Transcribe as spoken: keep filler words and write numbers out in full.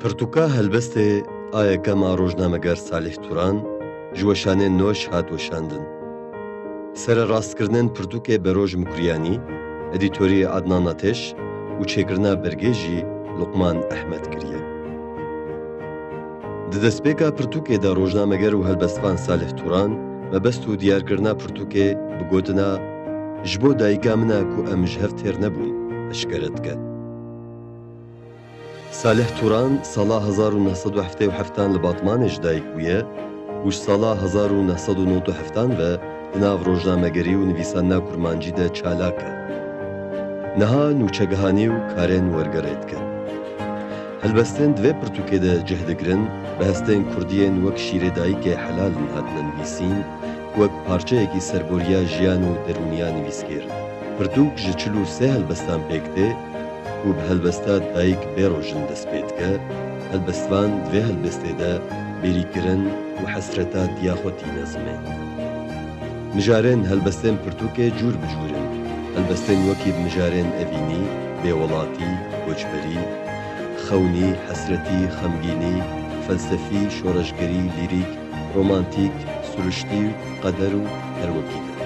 Pirtûka helbestê a yekem a rojnameger Salih Turan ji weşanên Noş hat weşandin. Sererastkirinên pirtûkê Beroj Mukriyanî, edîtorî Adnan Ateş û çêkirina bergê jî Luqman Ehmed kiriye. Di destpêka pirtûkê de rojnameger û helbestvan Salih Turan mebest û diyarkirina pirtûkê bi gotina "Ji bo dayika min a ku em ji hev têr nebûn" eşkere dike. Salih Turan sala hezar û neh sed û heftê û heftan li Batmanê ji dayik bûye û ji sala hezar û neh sed û nod û heftan ve di nav rojnamegerî û nivîsandina kurmancî de çalak e. Niha nûçegihanî û karên wergerê dike. Helbestên di vê pirtûkê de cih digirin, bi hestên kurdiyên wek "Şîrê dayikê helal in" hatine nivîsîn, wek parçeyekî serboriya jiyan û derûniya nivîskêr. Pirtûk ji çil û sê helbestan pêk tê û bi helbesta "Dayik bê roj in" dest pê dike, helbestvan di vê helbestê de bêrîkirin û hesreta diya xwe tîne zimê. Mijarên helbestên pirtûkê cûr bi cûr in. Helbestên wekî mijarên evînî, bêwelatî, koçberî, xewnî, hesretî, xemgînî, felsefî, şoreşgerî, lîrîk, romantîk, suriştî, qeder û her wekî din.